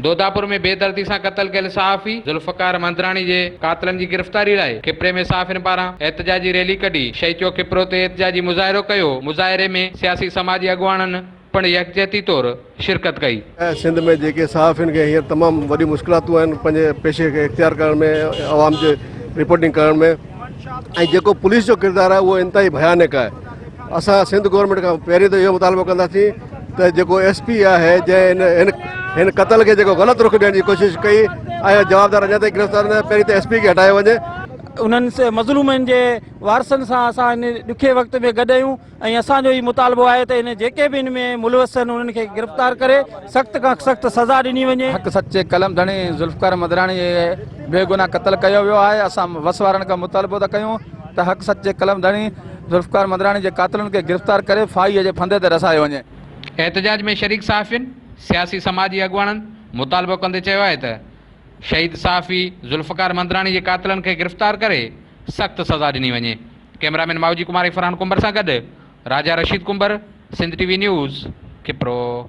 دوداپور ۾ بيدردي سان قتل ڪيل صحافي ذوالفقار مندراڻي جي قاتلن جي گرفتاري لاء کپري ۾ صحافين پاران احتجاجي ريلي ڪڍي شهيد چوڪ کپرو تي احتجاجي مظاهرو ڪيو، مظاهري ۾ سياسي سماجي اڳواڻن پڻ يڪجهتي طور شرڪت ڪئي. سنڌ ۾ جيڪي صحافين کي هينئر تمام وڏيون مشڪلاتون آهن پنهنجي پيشي کي اختيار ڪرڻ ۾ عوام جي رپورٽنگ ڪرڻ ۾ ۽ جيڪو پوليس جو ڪردار آهي اهو انتهائي ڀيانڪ آهي اسان سنڌ گورنمينٽ کان پهرين ته اهو مطالبو ڪنداسين ته جيڪو ايس پي آهي جنهن هن هن قتل کي جيڪو غلط رخ ڏيڻ جي ڪوشش ڪئي ۽ جوابدار اڃا تائين گرفتار نه پهرين ته ايس پي کي هٽايو وڃي. انهن مظلومن جي وارثن سان اسان هن ڏکي وقت ۾ گڏ آهيون ۽ اسان جو هي مطالبو آهي ته هن جيڪي به هن ۾ ملوث آهن انهن کي گرفتار ڪري سخت کان سخت سزا ڏني وڃي. حق سچ جي قلم ڌڻي ذوالفقار مدراڻي کي بيگناهه قتل ڪيو ويو آهي اسان وس وارن کان مطالبو ٿا ڪيون ته حق سچ جي قلم ڌڻي ذوالفقار مندراڻي جي قاتلن کي گرفتار ڪري ڦاهيء جي ڦندي تي رسايو وڃي. احتجاج ۾ شريڪ صحافين، سياسي سماجي اڳواڻن مطالبو ڪندي چيو آهي ته شهيد صحافي ذوالفقار مندراڻي جي قاتلن کي گرفتار ڪري سخت سزا ڏني وڃي. ڪئميرا مين ماوجي ڪمار ۽ فرحان ڪنڀر سان گڏ Raja Rasheed Kumbhar, Sindh T V news, Khipro.